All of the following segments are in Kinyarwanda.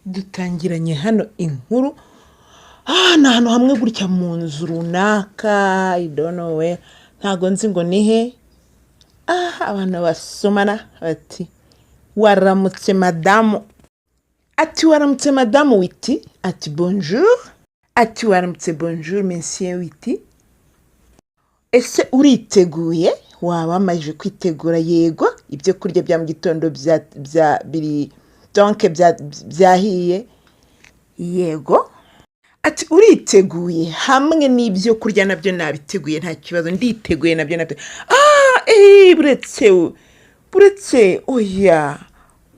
Dutangiranye hano inkuru. Ni ahantu hamwe gutya mu nzu runaka, I don't know where, ntago nzi ngo ni he. Abantu basomana bati: "Waramutse madamu." Ati: "Waramutse madamu Witi." Ati: "Bonjour." Ati: "Waramutse, bonjour monsieur Witi. Ese uriteguye? Waba wamajije kwitegura?" "Yego, ibyo kurya bya mu gitondo bya biri donc byahiye." "Yego." Ati: "Uriteguye hamwe n'ibyo kurya?" "Nabyo nabiteguye, nta kibazo, nditeguye nabyo." "Buretse, buretse, oya,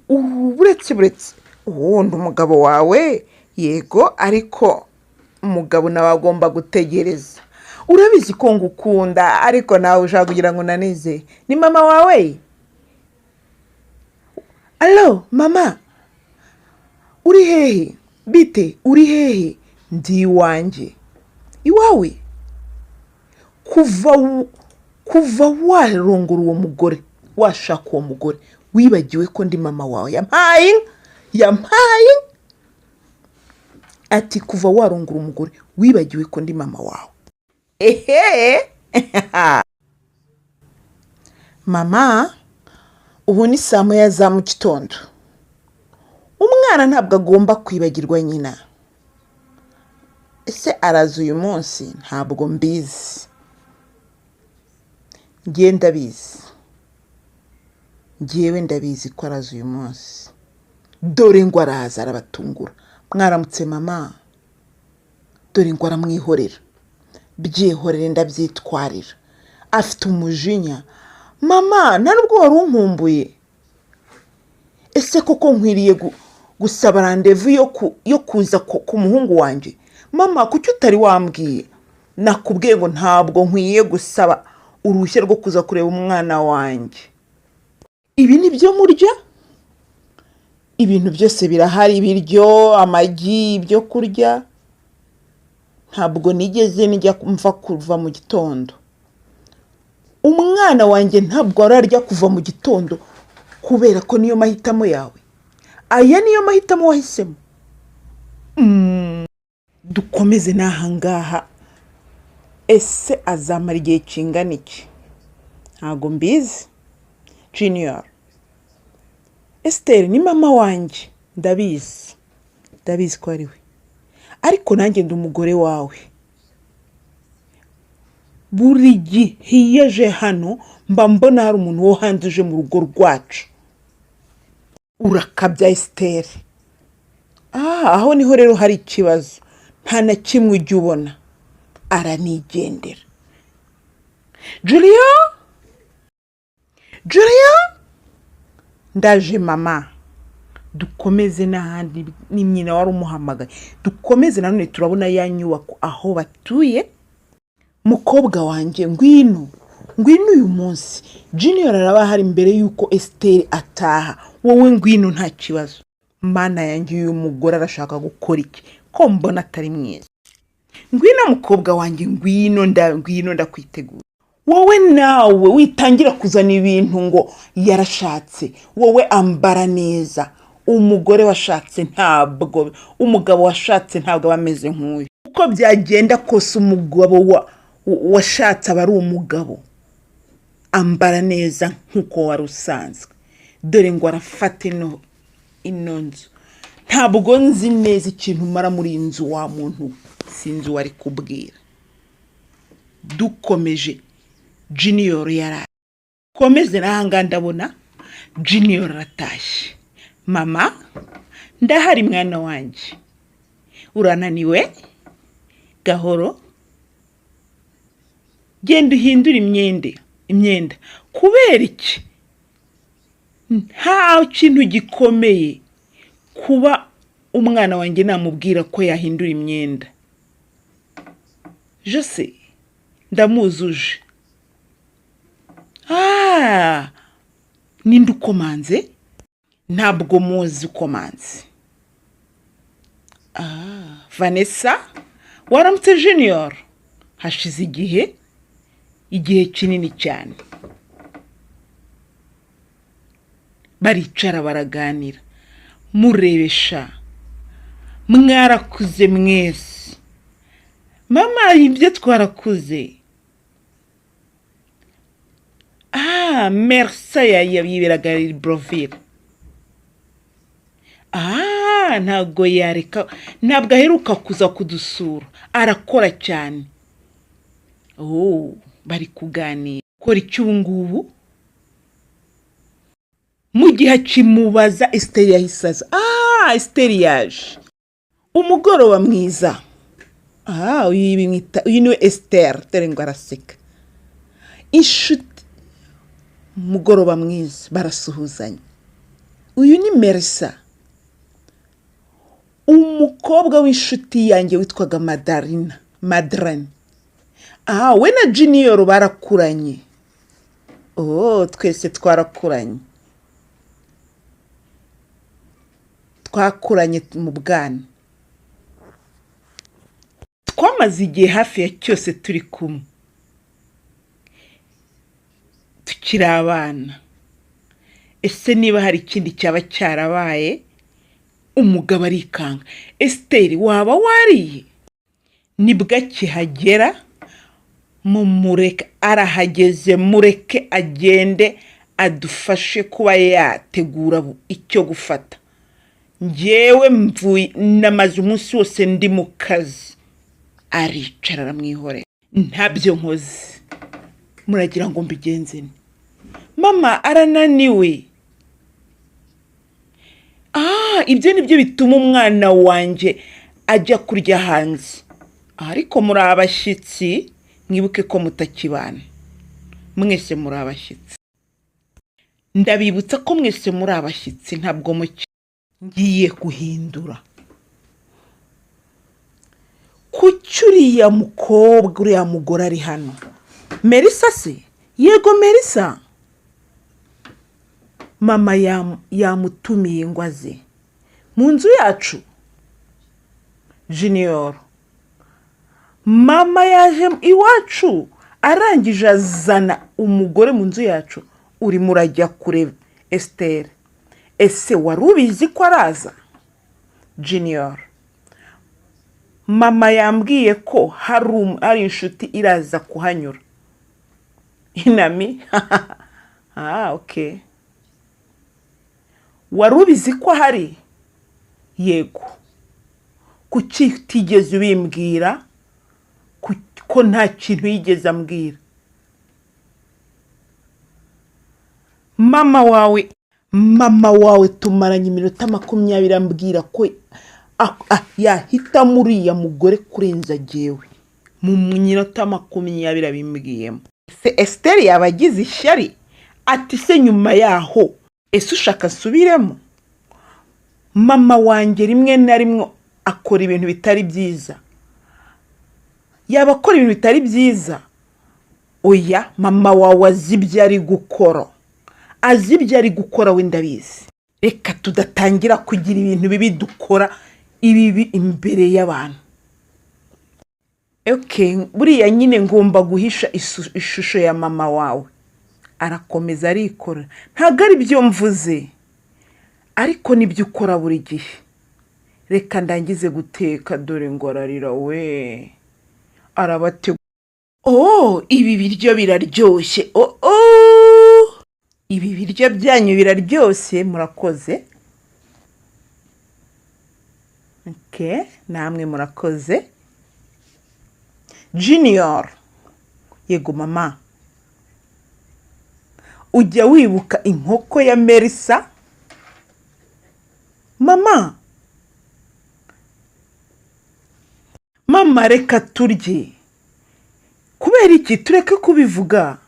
ubu buretse, buretse, uwundi umugabo wawe." "Yego, ariko umugabo nawe agomba gutegereza. Urabizi ko ngukunda, ariko nawe ushaka kugira ngo unanize. Ni mama wawe? Allo mama, uri hehe? Bite, uri hehe?" "Ndi iwanjye." "Iwawe? Kuva warongora uwo mugore, washaka uwo mugore, wibagiwe ko ndi mama wawe? Yampaye inka, yampaye inka." Ati: "Kuva warongora umugore wibagiwe ko ndi mama wawe?" "Ehe mama, ubu ni saa 1 za mu gitondo. Umwana ntabwo agomba kwibagirwa nyina. Ese araza uyu munsi? Ntabwo mbizi." "Ngewe ndabizi, ngewe ndabizi ko araza uyu munsi." Dore ngo araza, arabatungura: "Mwaramutse mama." Dore ngo aramwihorera: "Byihorere, ndabyitwarira." Afite umujinya. "Mama, nta nubwo wari unkumbuye? Ese koko nkwiriye gusaba rendez-vous yo kuza ku muhungu wanjye? Mama, kuki utari wambwiye? Nakubwiye ngo ntabwo nkwiye gusaba uruhushya rwo kuza kureba umwana wanjye. Ibi ni byo murya? Ibintu byose birahari, ibiryo, amagi, ibyo kurya. Ntabwo nigeze njya mva kuva mu gitondo. Umwana wanjye ntabwo ararya kuva mu gitondo kubera ko niyo mahitamo yawe. Aya niyo mahitamo wahisemo." Dukomeze n'aha ngaha. Ese azamara igihe kingana iki? Ntabwo mbizi. Junior: "Esiteri ni mama wanjye, ndabizi, ndabizi ko ari we, ariko nanjye ndi umugore wawe. Buri gihe iyo aje hano mba mbona hari umuntu wo hanze uje mu rugo rwacu. Urakabya Esiteri. Aho niho rero hari ikibazo, nta na kimwe ujya ubona." Aranigendera. "Julia, Julia!" "Ndaje mama." Dukomeze n'ahandi, ni nyina wari umuhamagaye. Dukomeze nanone, turabona ya nyubako aho batuye. "Mukobwa wanjye, ngwino, ngwino uyu munsi. Junior araba ahari mbere y'uko Esiteri ataha. Wowe ngwino, nta kibazo." Mana yanjye, uyu mugore arashaka gukora iki ko mbona atari mwiza? "Ngwino mukobwa wanjye, ngwino, ngwino, ndakwitegura." "Wowe nawe witangira kuzana ibintu ngo yarashatse. Wowe ambara neza. Umugore washatse ntabwo, umugabo washatse ntabwo aba ameze nk'uyu. Uko byagenda kose, umugabo washatse aba ari umugabo. Ambara neza nk'uko wari usanzwe." Dore ngo arafata ino nzu. "Ntabwo nzi neza ikintu umara muri iyi nzu wa muntu." Sinzi uwo ari kubwira. Dukomeje, Junior yaraye. Komeze n'ahangaha, ndabona Junior aratashye. "Mama, ndahari mwana wanjye. Urananiwe? Gahoro, genda uhindure imyenda." "Kubera iki? Nta kintu gikomeye kuba umwana wanjye namubwira ko yahindura imyenda. Jose ndamuzuje. Ninde ukomanze? Ntabwo muzi ukomanze. Vanessa." "Waramutse Junior, hashize igihe, igihe kinini cyane." Baricara baraganira, murebesha. Mwarakuze mwese. Mama, ibyo twarakuze. Ah, Mersa yiberaga Libreville. Ah, ntabwo yareka, ntabwo aheruka kuza kudusura, arakora cyane. Oh, bari kuganira. Kora iki ubu ngubu? Mu gihe akimubaza, Esiteri yahise aza. Ah, Esiteri yaje. Umugoroba mwiza. Ah, uyu bimwita, uyu niwe Esiteri, dore ngo araseka. Inshuti, umugoroba mwiza, barasuhuzanya. Uyu ni Merisa, umukobwa w'inshuti yanjye witwaga Madarina, Madarine. Ah, we na Junior barakuranye. Oh, twese twarakuranye. Twakuranye mu bwana. Twamaze igihe hafi ya cyose turi kumwe. Tukiri abana. Ese niba hari ikindi cyaba cyarabaye? Umugabo arikanga. Esiteri, waba wariye? Nibwo akihagera, mumureke, arahageze, mureke agende adufashe kuba yategura icyo gufata. Njyewe mvuye, namaze umunsi wose ndi mu kazi. Aricara aramwihorera. Ntabyo nkoze. Muragira ngo mbigenze nte? Mama arananiwe. Ah, ibyo ni byo bituma umwana wanjye ajya kurya hanze. Ariko muri abashyitsi, mwibuke ko mutakibana. Mwese muri abashyitsi. Ndabibutsa ko mwese muri abashyitsi, ntabwo muki. Ngiye guhindura. Kuki uriya mukobwa, uriya mugore ari hano? Melissa se? Yego, Melissa. Mama yamutumiye ngo aze mu nzu yacu. Junior, mama yaje iwacu, arangije azana umugore mu nzu yacu. Urimo urajya kure, Esiteri. Ese wari ubizi ko araza? Junior, mama yambwiye ko hari inshuti iraza kuhanyura. Inami. Ah, okay. Wari ubizi ko ahari? Yego. Kuki utigeze ubimbwira? Ko nta kintu yigeze ambwira. Mama wawe tumaranye iminota 20 ambwira ko yahitamo uriya mugore kurenza jyewe. Mu minota 20 abimbwiyemo. Se Esiteri yaba agize ishyari? Ati se nyuma yaho, ese ushaka asubiremo? Mama wanjye rimwe na rimwe akora ibintu bitari byiza. Yaba akora ibintu bitari byiza? Oya, mama wawe azi ibyo ari gukora. Azi ibyo ari gukora, we ndabizi. Reka tudatangira kugira ibintu bibi dukora, ibibi imbere y'abantu. Okay, buriya nyine ngomba guhisha ishusho ya mama wawe. Arakomeza arikora. Ntabwo ari byo mvuze, ariko nibyo ukora buri gihe. Reka ndangize guteka, dore ngo ararira we. Arabategura. Oh, ibi biryo biraryoshye. Oh, oh. Ibi biryo byanyu biraryoshye, murakoze. Okay, namwe murakoze. Junior, yego mama. Ujya wibuka inkoko ya Melissa? Mama, mama, reka turye. Kubera iki? Tureke kubivuga.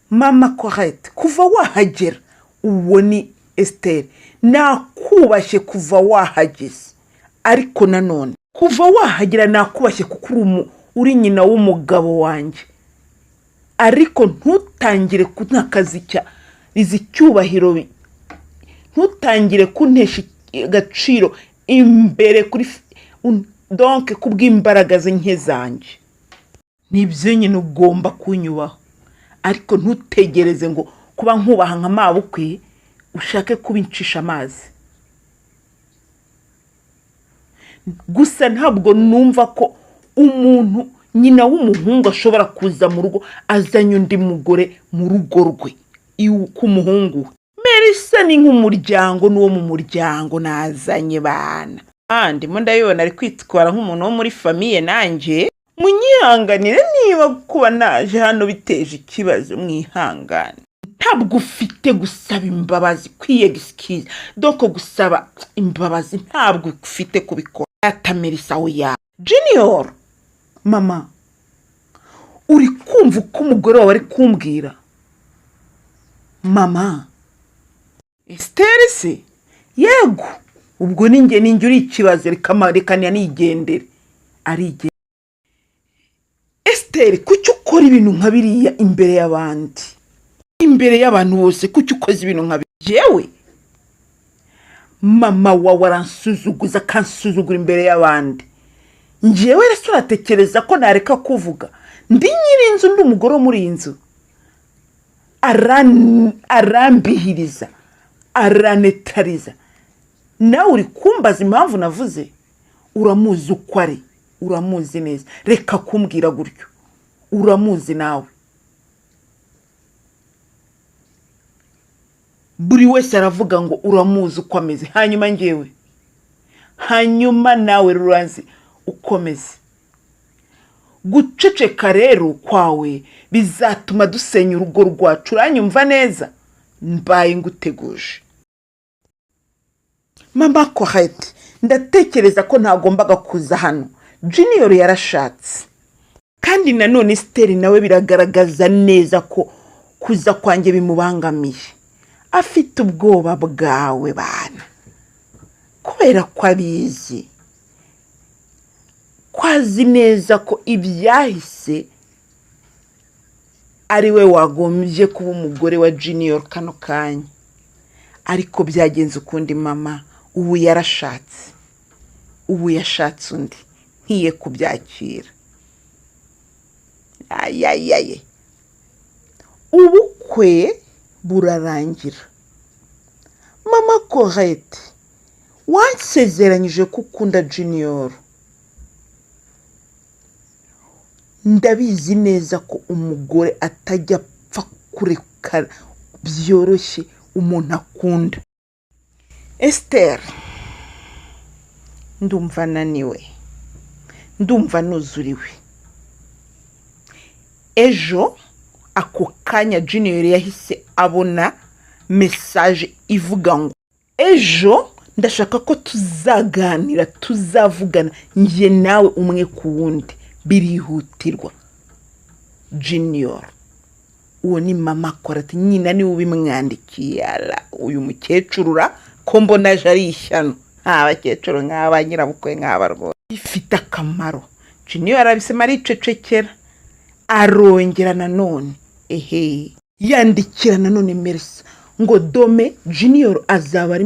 Mama Corette, kuva wahagera, uwo ni Esiteri, nakubashye kuva wahageze, ariko nanone kuva wahagera nakubashye kuko uri nyina w'umugabo wanjye, ariko ntutangire kuntakaza izi cyubahiro, ntutangire kuntesha agaciro imbere kuri donc kubw'imbaraga ze nke zanjye. Nibyo nyine ugomba kunyubaho, ariko ntutegereze ngo kuba nkubaha nka mabukwe ushake kubincisha amazi. Gusa ntabwo numva ko umuntu, nyina w'umuhungu, ashobora kuza mu rugo azanye undi mugore mu rugo rwe k'umuhungu we. Melissa ni nk'umuryango, n'uwo mu muryango nazanye bana. Ndimo ndabibona ari kwitwara nk'umuntu wo muri famille. Nanjye munyihanganire, niba kuba naje hano biteje ikibazo, mwihangane. Ntabwo ufite gusaba imbabazi, kwiyegisikiza, donc gusaba imbabazi, ntabwo ufite kubikora. Ata Melissa, oya. Junior: mama, uri kumva uko umugore wawe ari kumbwira? Mama Esiteri se? Yego, ubwo ni njye uri ikibazo. Reka reka nigendere. Arigenda. Esiteri, kuki ukora ibintu nka biriya imbere y'abandi, imbere y'abantu bose? Kuki ukoze ibintu nka biriya? Yewe, mama wawe aransuzuguza, akansuzugura imbere y'abandi. Njyewe rero uratekereza ko nareka kuvuga? Ndi nyir'inzu, ndi umugore wo muri iyi nzu. Arambihiriza, aranetariza. Nawe uri kumbaza impamvu navuze? Uramuzi uko ari, uramuzi neza. Reka kumbwira gutyo, uramuzi nawe. Buri wese aravuga ngo uramuzi uko ameze. Hanyuma ngewe, hanyuma nawe ruranzi ukomeze guceceka. Rero kwawe bizatuma dusenya urugo rwacu, uranyumva neza? Mbaye nguteguje. Mama Korete, ndatekereza ko ntagombaga kuza hano. Junior yarashatse, kandi nanone Esiteri nawe biragaragaza neza ko kuza kwanjye bimubangamiye. Afite ubwoba bwawe bana, kubera ko abizi, ko azi neza ko ibyahise ari we wagombye kuba umugore wa Junior kano kanya, ariko byagenze ukundi. Mama, ubu yarashatse, ubu yashatse undi, nkiye kubyakira. Ayayaye, ubukwe burarangira. Mama Korete, wansezeranyije ko ukunda Junior. Ndabizi neza ko umugore atajya apfa kureka byoroshye umuntu akunda. Esiteri: ndumva naniwe, ndumva nuzuriwe. Ejo ako kanya Junior yahise abona message ivuga ngo: ejo ndashaka ko tuzaganira, tuzavugana njye nawe umwe ku wundi, birihutirwa. Junior. Uwo ni mama Korati, nyina niwe ubimwandikiye. Ara uyu mukecuru ra, ko mbona aje ari ishyano! Nta bakecuru nk'aba, nyirabukwe nk'aba rwose. Bifite akamaro. Junior arabisema, aricecekera. Arongera nanone, ehe, yandikira nanone Merisa ngo: demain Junior azaba ari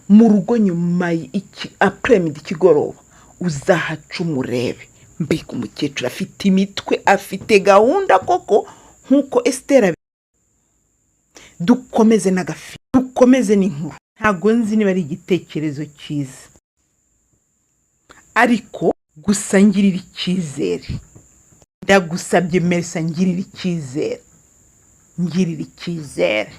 mu rugo nyuma y'iki après-midi, ikigoroba, uzahaca umurebe. Mbega umukecuru, afite imitwe, afite gahunda koko nk'uko Esitera. Dukomeze n'agafi, dukomeze n'inkuru. Ntabwo nzi niba ari igitekerezo cyiza, ariko gusa ngirira icyizere, ndagusabye Merisa, ngirira icyizere, ngirira icyizere.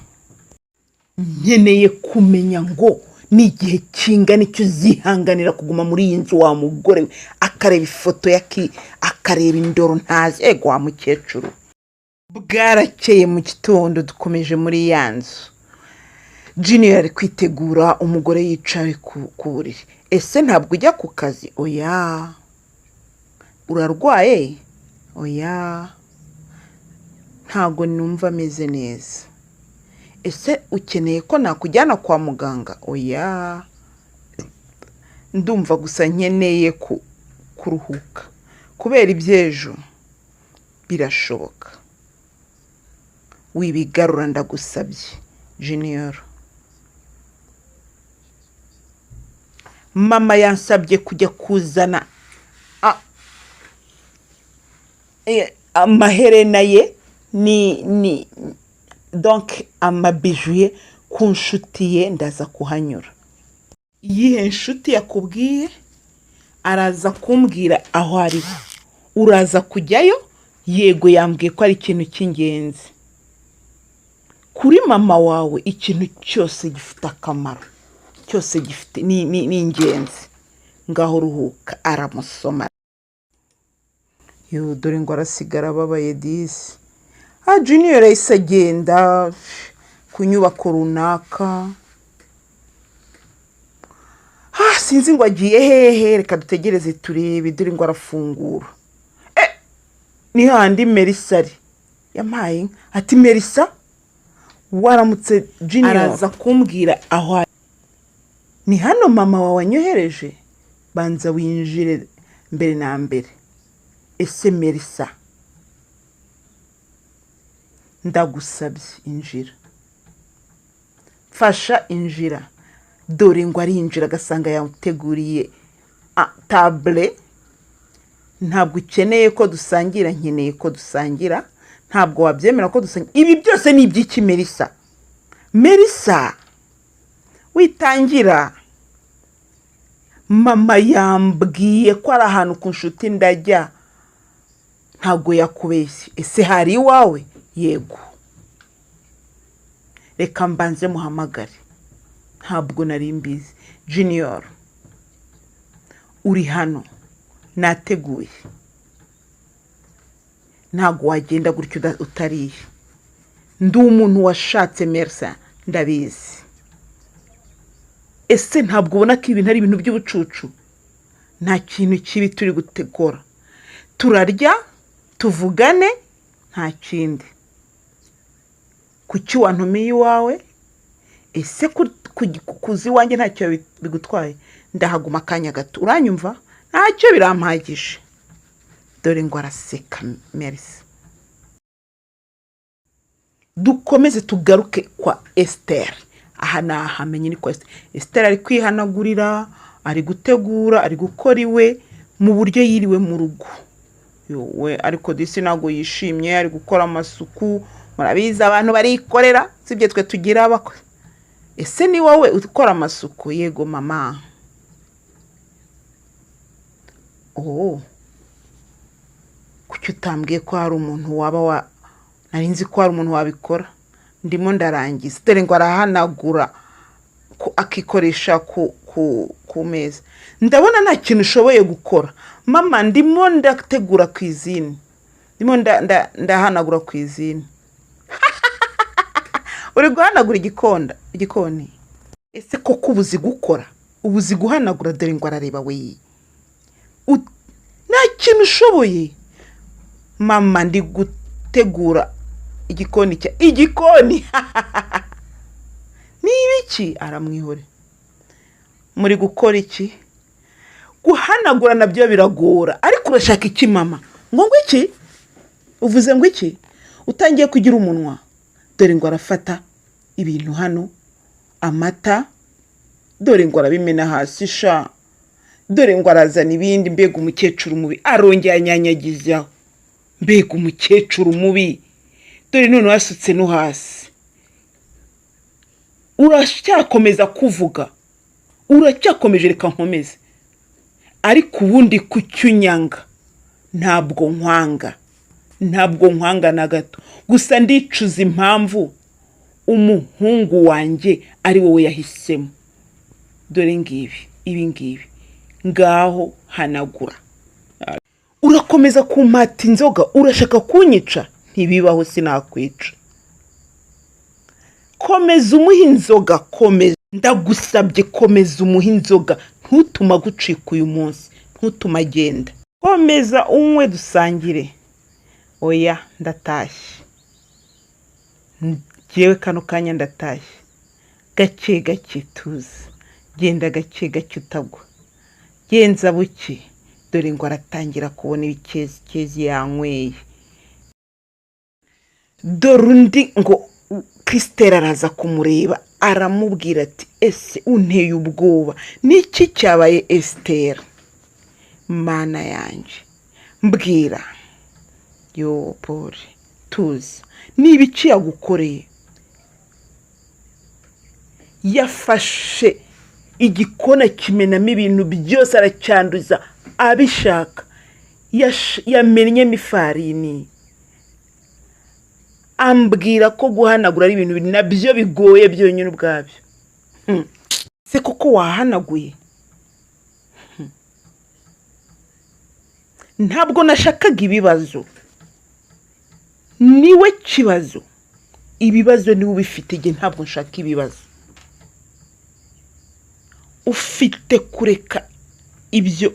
Nkeneye kumenya ngo ni igihe kingana icyo uzihanganira kuguma muri iyi nzu, wa mugore we. Akareba ifoto ya ki, akareba indoro ntazi. Ego wa mukecuru. Bwarakeye mu gitondo, dukomeje muri ya nzu. Junior ari kwitegura, umugore yicaye ku buriri. Ese ntabwo ujya ku kazi? Oya. Urarwaye? Oya, ntabwo numva ameze neza. Ese ukeneye ko nakujyana kwa muganga? Oya, ndumva gusa nkeneye kuruhuka kubera iby'ejo. Birashoboka. Wibigarura, ndagusabye Junior. Mama yansabye kujya kuzana amaherena ye, ni donc amabijoux ye ku nshuti ye, ndaza kuhanyura. Iyihe nshuti yakubwiye? Araza kumbwira aho ariho. Uraza kujyayo? Yego, yambwiye ko ari ikintu cy'ingenzi kuri mama wawe. Ikintu cyose gifite akamaro, cyose gifite ni ingenzi. Ngaho ruhuka. Aramusoma. Yo, dore ngo arasigara ababaye disi. Ah, Junior yahise agenda ku nyubako runaka. Ah, sinzi ngo agiye hehe, reka dutegereze turebe. Dore ngo arafungura. Eh, ni handi Merisa ari. Yampaye inka. Ati: "Merisa, waramutse Junior." Araza kumbwira aho ari. Ni hano mama wawe anyohereje. Banza winjire mbere na mbere. Ese Merisa, ndagusabye injira, mfasha injira. Dore ngo arinjira, agasanga yamuteguriye table. Ntabwo ukeneye ko dusangira? Nkeneye ko dusangira. Ntabwo wabyemera ko dusangira. Ibi byose ni iby'iki, Merisa? Merisa, witangira. Mama yambwiye ko ari ahantu ku nshuti ndajya, ntabwo yakubeshye. Ese hari iwawe? Yego. Reka mbanze muhamagare, ntabwo nari mbizi. Junior, uri hano, nateguye. Ntabwo wagenda gutyo utariye. Ndi umuntu washatse, Merisa, ndabizi. Ese ntabwo ubona ko ibintu ari ibintu by'ubucucu? Nta kintu kibi turi gutegura, turarya tuvugane, nta kindi. Kuki wantumiye iwawe? Ese kuza iwanjye ntacyo bigutwaye? Ndahaguma akanya gato, uranyumva? Ntacyo, birampagije. Dore ngo araseka Merisi. Dukomeze tugaruke kwa Esiteri. Aha ni ahamenye ni kwa Esiteri. Esiteri ari kwihanagurira, ari gutegura, ari gukora iwe mu buryo yiriwe mu rugo. Yowe, ariko disi ntabwo yishimye. Ari gukora amasuku. Murabizi, abantu barikorera, sibyo? Twe tugira abakozi. Ese ni wowe ukora amasuku? Yego mama. Oh, kuki utambwiye ko hari umuntu waba wa? Nari nzi ko hari umuntu wabikora. Ndimo ndarangiza. Dore ngo arahanagura, akikoresha ku meza. Ndabona nta kintu ushoboye gukora. Mama, ndimo ndategura cuisine, ndimo ndahanagura cuisine. Uri guhanagura igikonda, igikoni? Ese koko uba uzi gukora, uba uzi guhanagura? Dore ngo arareba we. Nta kintu ushoboye. Mama, ndi gutegura igikoni cya igikoni. Ni ibiki? Aramwihore. Muri gukora iki? Guhanagura nabyo biragora, ariko urashaka iki mama? Ngo iki? Uvuze ngo iki? Utangiye kugira umunwa. Dore ngo arafata ibintu hano, amata, dore ngo arabimena hasi sha. Dore ngo arazana ibindi. Mbega umukecuru mubi! Arongera anyanyagizaho. Mbega umukecuru mubi! Dore none wasutse no hasi. Uracyakomeza kuvuga? Uracyakomeje? Reka nkomeze. Ariko ubundi kuki unyanga? Ntabwo nkwanga, ntabwo nkwanga na gato. Gusa ndicuza impamvu umuhungu wanjye ari wowe yahisemo. Dore ngibi, ibi ngibi, ngaho hanagura. Urakomeza kumpata inzoga, urashaka kunyica? Ntibibaho, sinakwica. Komeza umuhe inzoga, komeza, ndagusabye, komeza umuhe inzoga. Ntutume agucika uyu munsi, ntutume agenda. Komeza unywe dusangire. Oya, ndatashye njyewe, kano kanya ndatashye. Gake gake, tuzi, genda gake gake utagwa, genza buke. Dore ngo aratangira kubona ibikezikezi yanyweye. Dore undi ngo Christelle araza kumureba, aramubwira ati: "Ese unteye ubwoba, niki cyabaye Esitera? Mana yanjye, mbwira." Yo pole, tuzi, ni ibiki yagukoreye? Yafashe Igikona kimenamo ibintu byose, aracyanduza abishaka. Yamennyemo ifarini, ambwira ko guhanagura ari ibintu nabyo bigoye byonyine ubwabyo. Se koko wahanaguye? Ntabwo nashakaga ibibazo. Niwe kibazo, ibibazo niwe ubifite. Igihe ntabwo nshaka ibibazo. Ufite kureka ibyo.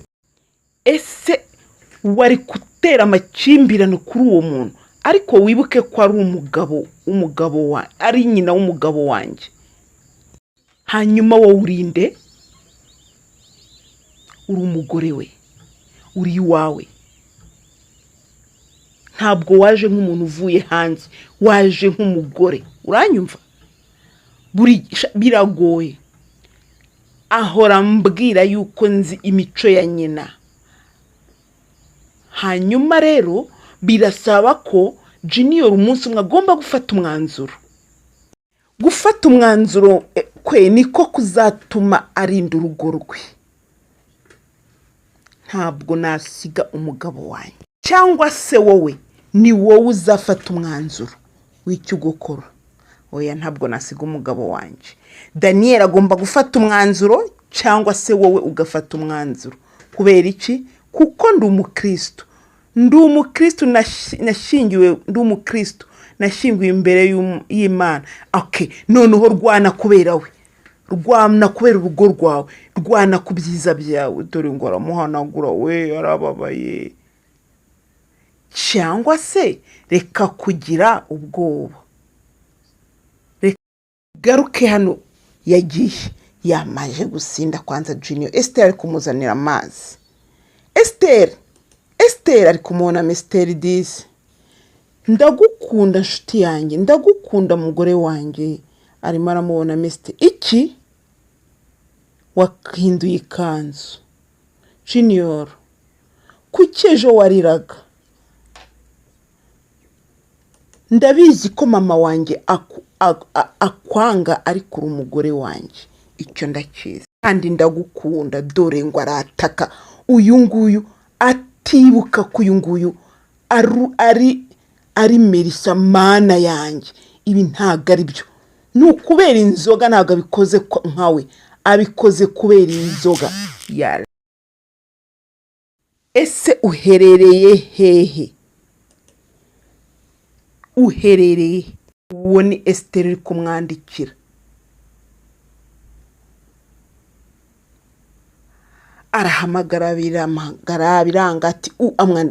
Ese wari gutera amakimbirane kuri uwo muntu? Ariko wibuke ko ari umugabo w'umugabo wa ari nyina w'umugabo wanjye. Hanyuma wowe urinde? Uri umugore we, uri iwawe. Ntabwo waje nk'umuntu uvuye hanze, waje nk'umugore. Uranyumva? Buri biragoye. Ahora mbwira yuko nzi imico ya nyina. Hanyuma rero birasaba ko Junior umunsi umwe agomba gufata umwanzuro. Gufata umwanzuro kwe niko kuzatuma arinda urugo rwe. Ntabwo nasiga umugabo wanjye. Cyangwa se wowe, ni wowe uzafata umwanzuro w'icyo ugukora. Oya, ntabwo nasiga umugabo wanjye. Daniel agomba gufata umwanzuro cyangwa se wowe ugafata umwanzuro. Kubera iki? Kuko ndi umukristo, ndi umukristo, nashyingiwe, ndi umukristo, nashyingiwe imbere y'Imana. Okay, noneho rwana kubera we, rwana kubera urugo rwawe, rwana ku byiza byawe. Dore ngo aramuhanagura we, arababaye. Cyangwa se reka kugira ubwoba. Reka garuke hano. Yagiye yamaje gusinda kwanza. Junior, Esiteri ari kumuzanira amazi. Esiteri, Esiteri ari kumubona. Esiteri disi, ndagukunda nshuti yanjye, ndagukunda mugore wanjye. Arimo aramubona. Esiteri, iki wahinduye ikanzu? Junior, kuki ejo wariraga? Ndabizi ko mama wanjye akwanga, ariko uri umugore wanjye, icyo ndakizi, kandi ndagukunda. Dore ngo arataka uyu nguyu, atibuka ko uyu nguyu ari Melissa. Mana yanjye, ibi ntabwo ari byo. Ni ukubera inzoga, ntabwo abikoze nkawe, abikoze kubera inzoga. Yara. Ese uherereye hehe? Uherereye he? Uwo ni Esiteri uri kumwandikira. Arahamagara, biramagara, biranga. Ati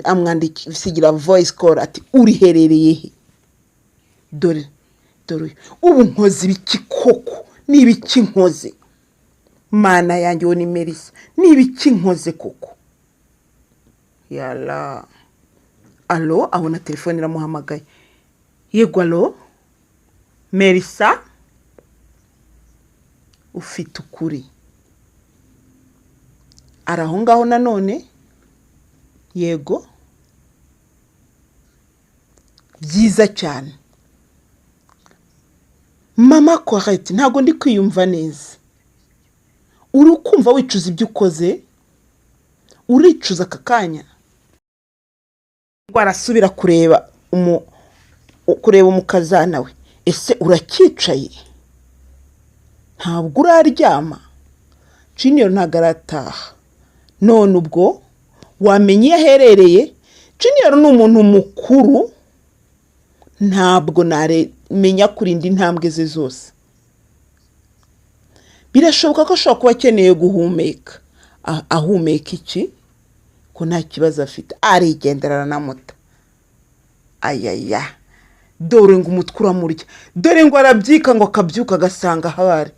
amwandikira voice call, ati uriherereye he? Dore, dore uyu. Ubu nkoze ibiki koko? Ni ibiki nkoze? Mana yanjye, uwo ni Melissa. Ni ibiki nkoze koko? Yala, allo, abona telefone iramuhamagaye. Yego, allo Melissa, ufite ukuri. Ari aho ngaho nanone. Yego, byiza cyane. Mama Corette, ntabwo ndi kwiyumva neza. Uri kumva wicuza ibyo ukoze? Uricuza aka kanya? Ngo arasubira kureba umukazana we. Ese uracyicaye? Ntabwo uraryama? Junior ntabwo arataha. None ubwo wamenya iyo aherereye? Junior ni umuntu mukuru, ntabwo namenya kurinda intambwe ze zose. Birashoboka ko ashobora kuba akeneye guhumeka. Ahumeka iki ko nta kibazo afite? Arigendera, aranamuta. Ayaya, dore ngo umutwe uramurya. Dore ngo arabyika, ngo akabyuka agasanga aho ari.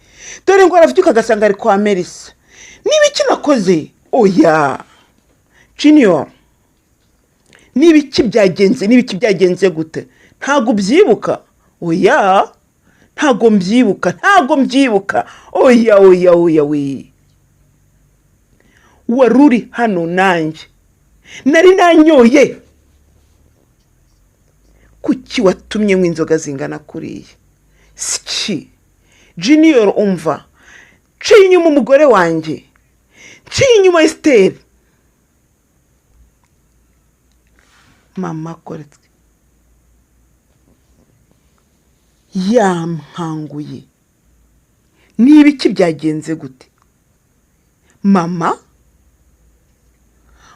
Dore ngo arabyuka agasanga ari kwa Melissa. Niba iki nakoze? Oya Junior, niba iki byagenze, niba iki byagenze gute? Ntabwo ubyibuka? Oya, ntabwo mbyibuka, ntabwo mbyibuka. Oya, oya, oya we, wari uri hano, nanjye nari nanyoye. Kuki watumye inzoga zingana kuriya? Siki Junior, umva, Nciye inyuma umugore wanjye, nciye inyuma Esiteri. Mama koretswe yamkanguye. Ni ibiki byagenze gute? Mama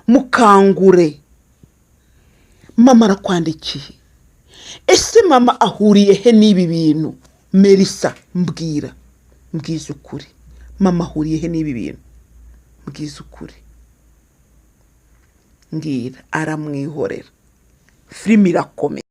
mukangure, mama arakwandikiye. Ese mama ahuriye he n'ibi bintu? Melissa mbwira, mbwiza ukuri, mama ahuriye he n'ibi bintu? Mbwiza ukuri, mbwira. Aramwihorera, filime irakomeye.